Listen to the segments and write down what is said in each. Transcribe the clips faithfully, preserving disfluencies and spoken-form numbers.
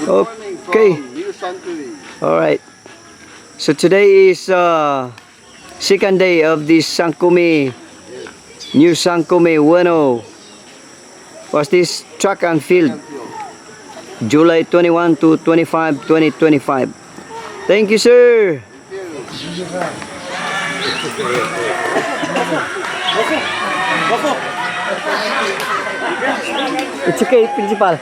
Okay. Morning from New Sankumi. All right. So today is, uh, second day of this Sankumi, New Sankumi Ueno. Was this track and field, July twenty-one to twenty-five, twenty twenty-five. Thank you, sir. It's okay, Principal.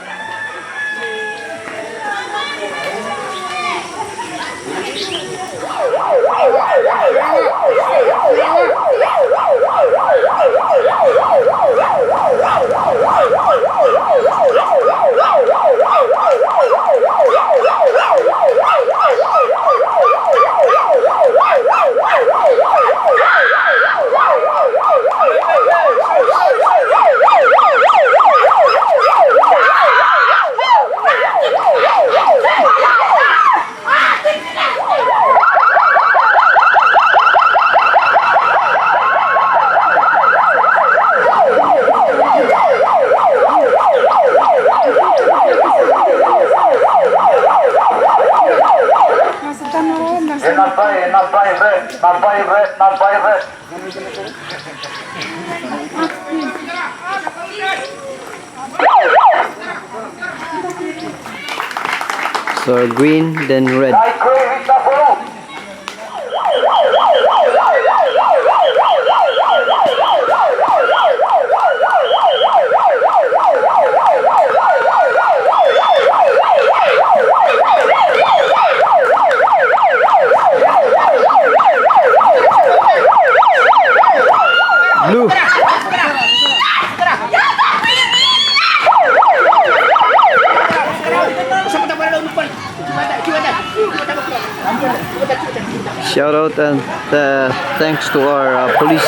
Ena pai, ena pai, red, ena pai, red, ena pai, red. So green, then red. Blue. Shout out and, uh, thanks to our, uh, police.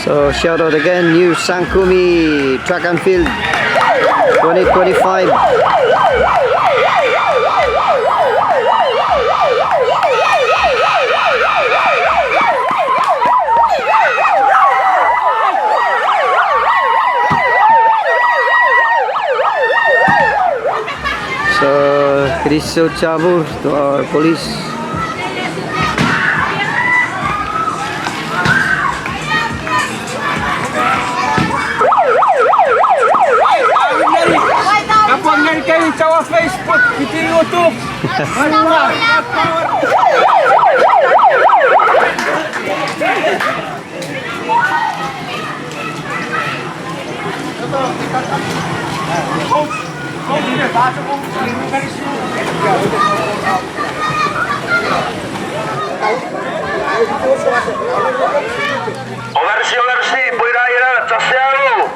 So shout out again, New Sankumi Track and Field twenty twenty-five. So, kinisou chapur to our police. Kapwan ngeni kemi chawa Facebook, fiti YouTube. Oversi, oversi, pwe ina ina, just a little.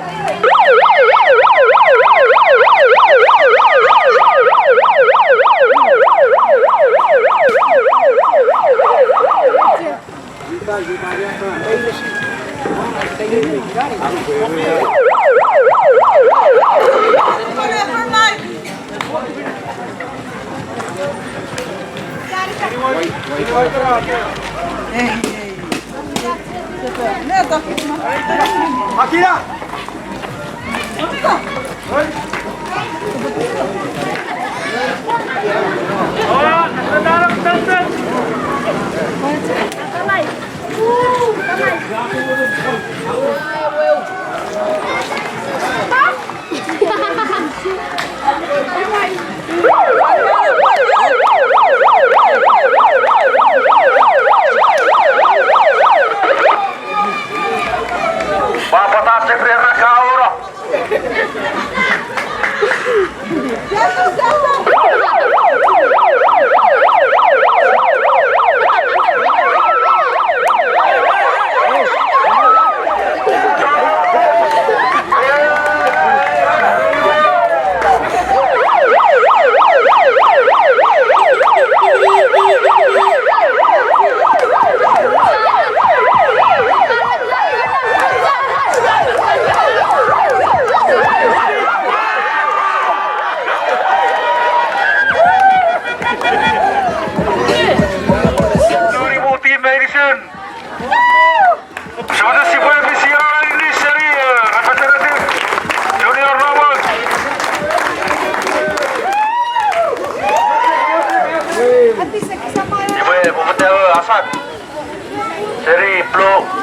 Akira! Papa, tache pera kaura.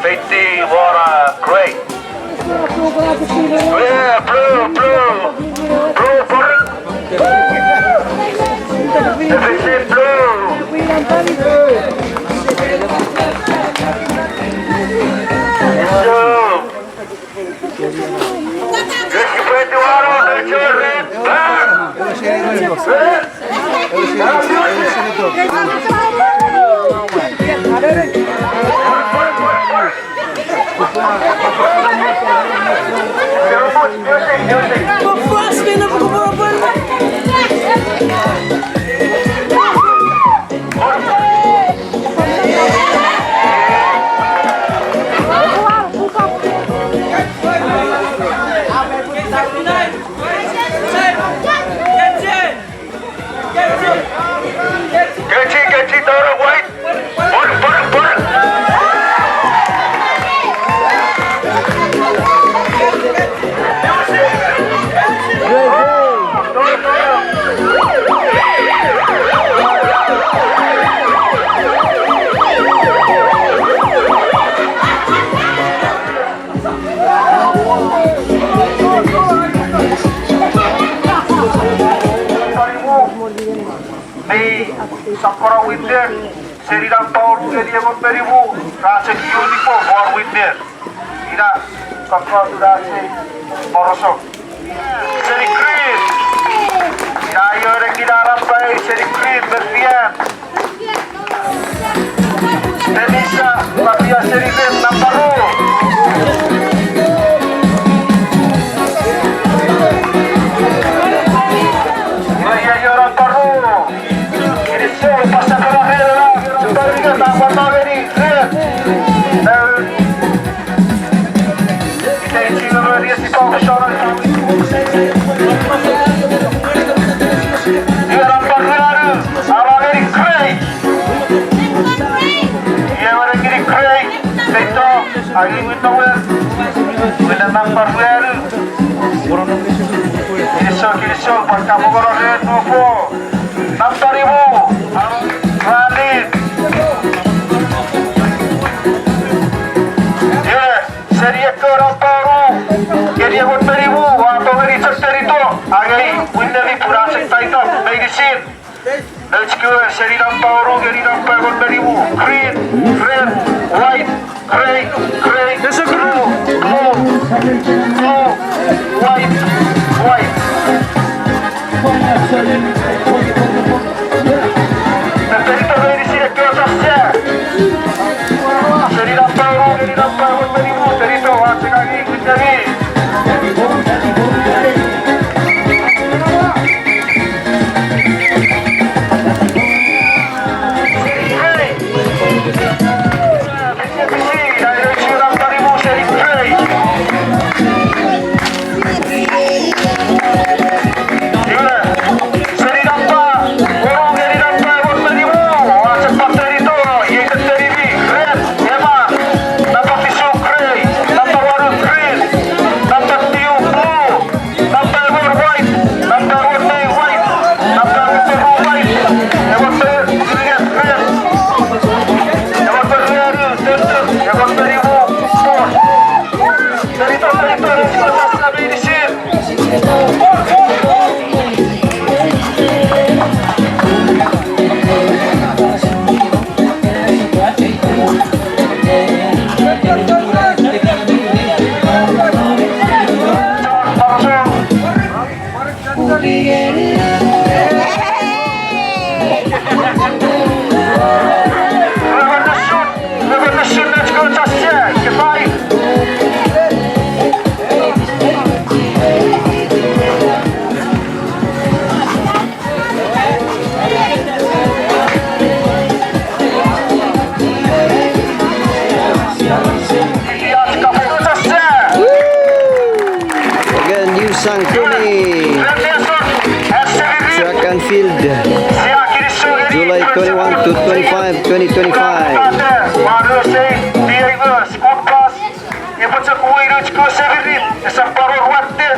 Feiti won a, great. Yeah, blue, blue. Blue, blue. Efisi blue. Yes, sir. Kechi, kechi, toro, white. Pon, pon, pon. Mi sokkono winner, seni nampa wonu ngeni engon me nimu, ra chok uniform won winner. Ina, sokkono ina seni porosok. Seni green. Ina io ena kina nampa ei seni green, mefian. Tenisa, mafia seni red, nampa ru. Ina ia io nampa ru. Kinisou, pasa pala red, nampa ru, nampa ru, red. Ina, ina nampa ruanu, a ngeni Craig. Ina ena ngeni Craig, feito, agi winto wer. Ina nampa ruanu. Kinisou, kinisou, pwan kamongono ren nufo. Nampa nimu, Rani. Ina. Seni ekkewe nampa wonu ngeni engon me nimu, a tongeni chok tenito, angei winner-i pun a chok taito meinisin. Nouch kewe seni nampa wonu ngeni nampa engon me nimu, green, red, white, gray, gray, blue, blue, blue, white, white. Tenito meinisin ekkewe sasa. Seni nampa wonu, seni nampa wonu, seni nampa wonu, seni nampa wonu, seni nampa wonu. Again, New Sangkuni Track and Field, July twenty-one to twenty-five, twenty twenty-five. Epwe chok uwei nouch kewe semirit, esap pwan wor watte,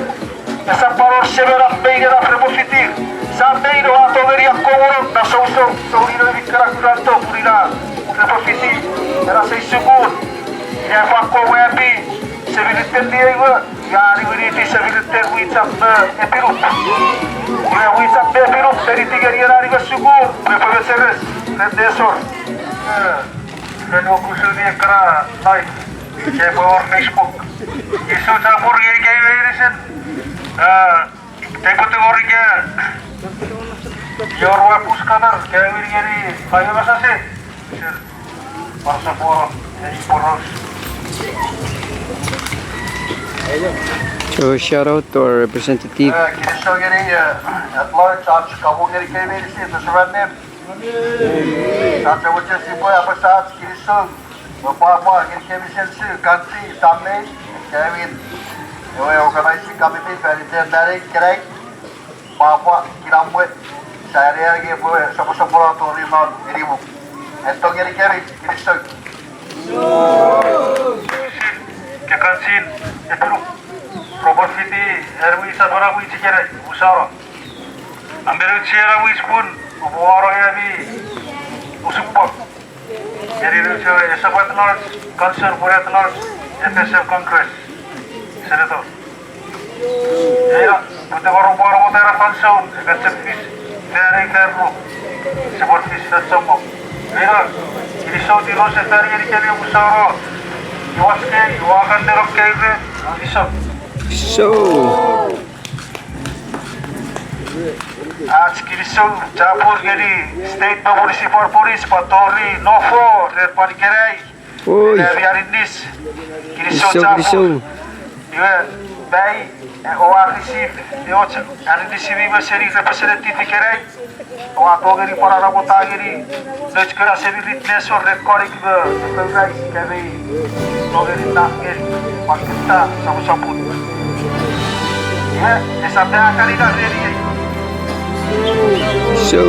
esap pwan wor semenap me inenap repwe fitir. Sam me in oua tongeni akkomwono na sousou, souneng mi kana kuranto pun ina repwe fiti ena sei sukun. Ia pwan ko wapi, semiriten mi ewe, ia niwiniti semiriten Wisap me Epinup. Ia Wisap me Epinup, teniti ngeni ena niwe sukun, me pwe meseres, ren nesor. Ren wokusu ni ekkana live, ia pwe wor Facebook. Isu chapur ngeni kei meinisin. Tepwe tungorika, ior wa pus katar, kewin ngeni, kayo masase. Sir, parsa poro, ei poros. So shout out to our representative. Eh, kinisou ngeni, eh, at large, ach kamu ngeni kei meinisin, to surrender. Ach ewe chesi pwe apasa ach kinisou me pwapwa ngeni kemi sense, kansi, tamei, kewin, ewe organizing committee, fan iten nanei, kenai, pwapwa, kinamwe, sa ane ange pwe soposopono tori non enimu. Etto ngeni kemi, kinisou. Ke kansin, Epinup, repwe fiti, eni wis apana wis ikenai, usano. Amberu chiena wis pun, upwe wano ami usupwang. Eri nuchewe esap at large, council pun at large, F S F Congress, senator. Ina, pute waro pwaro motera fansoun, ekan chok fis, fani ferru, sipwe fis fan chommong. Ina, kinisou tiro se fani ngeni kemi musaro, iwas kei, iwa kan nero kei re, kinisou. So. Ach kinisou chapur ngeni state me municipal police pwan tori nofo ren pwan ikenai. Oi. Ren ami aninis. Kinisou chapur. Iwe, pai, eh, oua receive, eh, och, aninis mi me seni representative ikenai. Oua tongeni pwan anamota ngeni, nouch kena semirit nesor ren konik me, eh, rice, kemi, tongeni na ngeni, pwan kutta, samusapun. Iwe, esap ne akani na reni ei. So.